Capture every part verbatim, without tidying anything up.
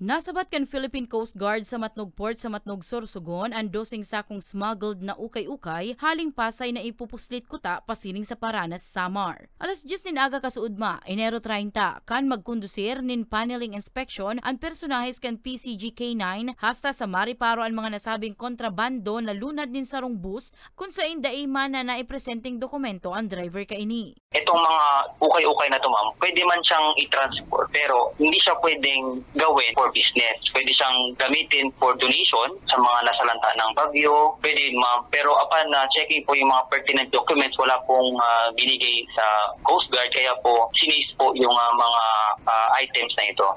Nasabat kan Philippine Coast Guard sa Matnog Port sa Matnog, Sorsogon an doseng sakong smuggled na ukay-ukay haling Pasay na ipupuslit kuta pasiring sa Paranas, Samar. Alas dyes nin aga kasuodma, Enero treinta, kan magkondusir nin paneling inspection an personahes kan P C G K nine hasta sa mariparo an mga nasabing kontrabando na lunad nin sarong bus kun sain dai man na naipresenteng dokumento an driver kaini. Itong mga ukay-ukay na to, ma'am, pwede man siyang i-transport, pero hindi siya pwedeng gawin for business. Pwede siyang gamitin for donation sa mga nasalanta ng bagyo. Pwede yun, ma'am. Pero upon na checking po yung mga pertinent documents, wala pong ah, binigay sa Coast Guard. Kaya po, sinis po yung ah, mga ah, items na ito.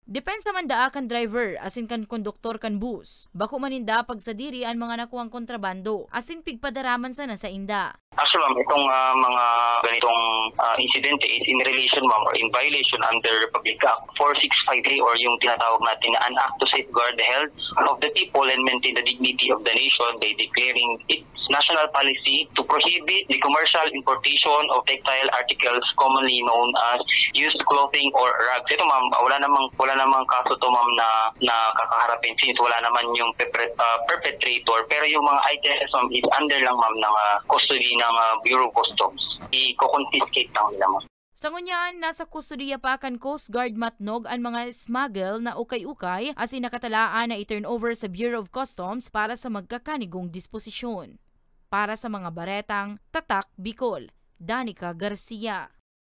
Depensa man daa kan driver asin kan konduktor kan bus. Bako man ninda pagsadiri an mga nakuang kontrabando asin pigpadaraman sana sainda. Actually, ma'am, itong ah, mga ganitong ah, insidente is in relation, ma'am, or in violation under Republic Act four six five three, or yung tinatawag natin na an act to safeguard the health of the people and maintain the dignity of the nation by declaring its national policy to prohibit the commercial importation of textile articles commonly known as used clothing or rags. Ito, ma'am, wala namang wala namang kaso to, ma'am, na na kakaharapin since wala naman yung pepre- ah, perpetrator, pero yung mga items, ma'am, is under lang, ma'am, ng ah, custody ng ah, Bureau of Customs. I-confiscate lang nila, ma'am. Sa ngunyan, nasa kustodiya pa kan Coast Guard Matnog an mga smuggle na ukay-ukay asin nakatalaan na i-turn over sa Bureau of Customs para sa magkakanigong disposisyon. Para sa mga baretang Tatak Bicol, Danica Garcia.